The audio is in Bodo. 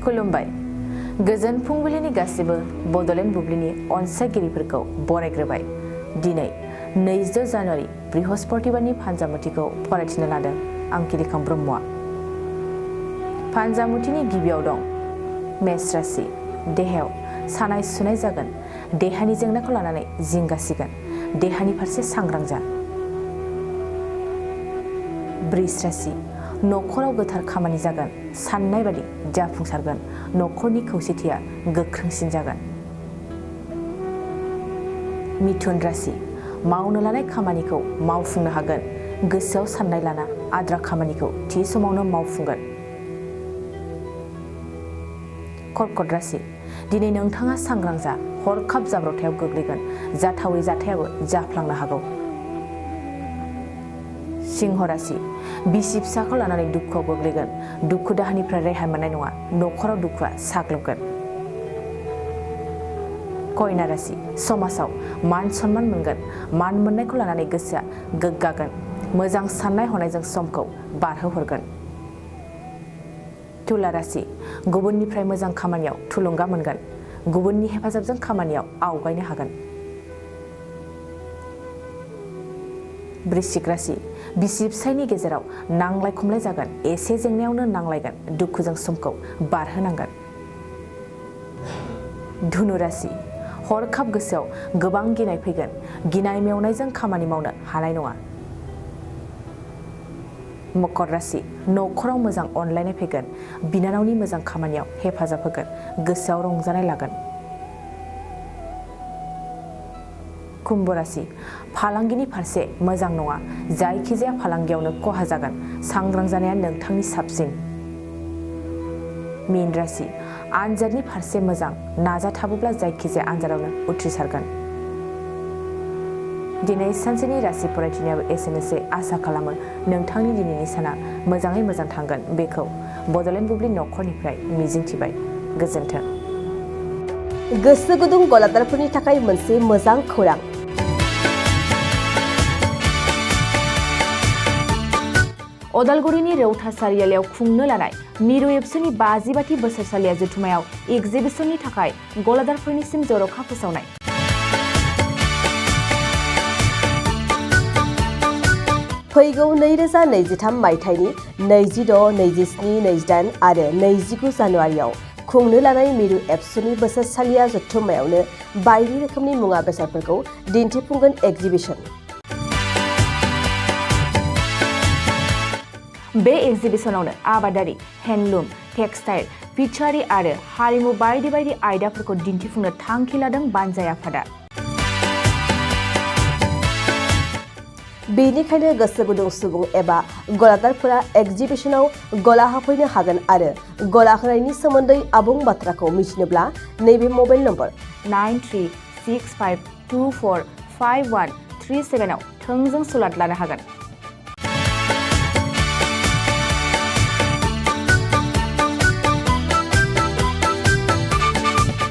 खुलुमबाय गोजोन फुंबिलिनि गासिबो बड'लेण्ड बुब्लिनि अनसायगिरिफोरखौ बरायग्रोबाय। दिनै 2 जानुवारि बृहस्पतिबारनि फानजामुथिखौ फरायथिनो लादों आं किरिखां ब्रह्मआ। फानजामुथिनि गिबियाव दं मेष राशि। देहायाव सानाय सुनाय जागोन। देहानि जेंनाखौ लानानै जिंगासिगोन। देहानि फारसे सांग्रां जा। वृष राशि। न'खराव गोथार खामानि जागोन। साननाय बादि जाफुंसारगोन। न'खरनि खौसेथिया गोख्रोंसिन जागोन। मिथुन राशि। मावनो लानाय खामानिखौ मावफुंनो हागोन। गोसोआव साननाय लाना आद्रा खामानिखौ थि समावनो मावफुंगोन। कर्कट राशि। दिनै नोंथाङा सांग्रां जा। हरखाब जाब्रबथायाव गोग्लैगोन। जाथावै जाथायाबो जाफ्लांनो हागौ। सिंह राशि। बिसि फिसाखौ लानानै दुखुआव गोग्लैगोन। दुखु दाहानिफ्राय रेहाय मोननाय नङा। न'खराव दुखुआ साग्लोबगोन। कन्या राशि। समाजाव मान सन्मान मोनगोन। मान मोननायखौ लानानै गोसोआ गोग्गागोन। मोजां साननाय हनायजों समखौ बारहोहरगोन। तुला राशि। गुबुननिफ्राय मोजां खामानियाव थुलुंगा मोनगोन। गुबुननि हेफाजाबजों खामानियाव आवगायनो हागोन। वृश्चिक राशि। बिसि फिसायनि गेजेराव नांलाय खमलाय जागोन। एसे जेंनायावनो नांलायगोन। दुखुजों समखौ बारहोनांगोन। धनु राशि। हरखाब गोसोआव गोबां गिनाय फैगोन। गिनाय मेवनायजों खामानि मावनो हानाय नङा। मकर राशि। न'खराव मोजां अनलायनाय फैगोन। बिनानावनि मोजां खामानियाव हेफाजाब होगोन। गोसोआव रंजानाय लागोन। कुम्भ राशि। फालांगिनि फारसे मोजां नङा। जायखिजाया फालांगियावनो खहा जागोन। सांग्रां जानाया नोंथांनि साबसिन। मीन राशि। आनजादनि फारसे मोजां नाजाथाबोब्ला जायखिजाया आनजादावनो उथ्रिसारगोन। दिनै सानसेनि राशि फरायथिनायाबो एसेनोसै। आसा खालामो नोंथांनि दिनैनि साना मोजाङै मोजां थांगोन। बेखौ बड'लेण्ड बुब्लि न'खरनिफ्राय मिजिंथिबाय। गोजोन्थों। गोसो गुदुं गलादारफोरनि थाखाय मोनसे मोजां खौरां। अदालगुरिनि रौता सारियालियाव खुंनो लानाय मिरु एबसुनि 50 बोसोरसालिया जथुमायाव एगजिबिसननि थाखाय गलादारफोरनिसिम जर'खा फोसावनाय। फैगौ 2023 मायथाइनि 26, 27, 28 आरो 29 जानुवारियाव खुंनो लानाय मिरु एबसुनि बोसोरसालिया जथुम्मायावनो बायदि रोखोमनि मुवा बेसादफोरखौ दिन्थिफुंगोन एगजिबिसन। बे एगजिबिसनावनो आबादारि, हेन्डलुम, टेक्सटाइल, फिचारि आरो हारिमु बायदि बायदि आयदाफोरखौ दिन्थिफुंनो थांखि लादों बानजाय आफादा। बेनिखायनो गोसो गुदुं सुबुं एबा गलादारफोरा एगजिबिसनाव गला होफैनो हागोन आरो गला होनायनि सोमोन्दै आबुं बाथ्राखौ मिथिनोब्ला नैबे मबाइल नम्बर 9365245137 आव थोंजों सुलाद लानो हागोन।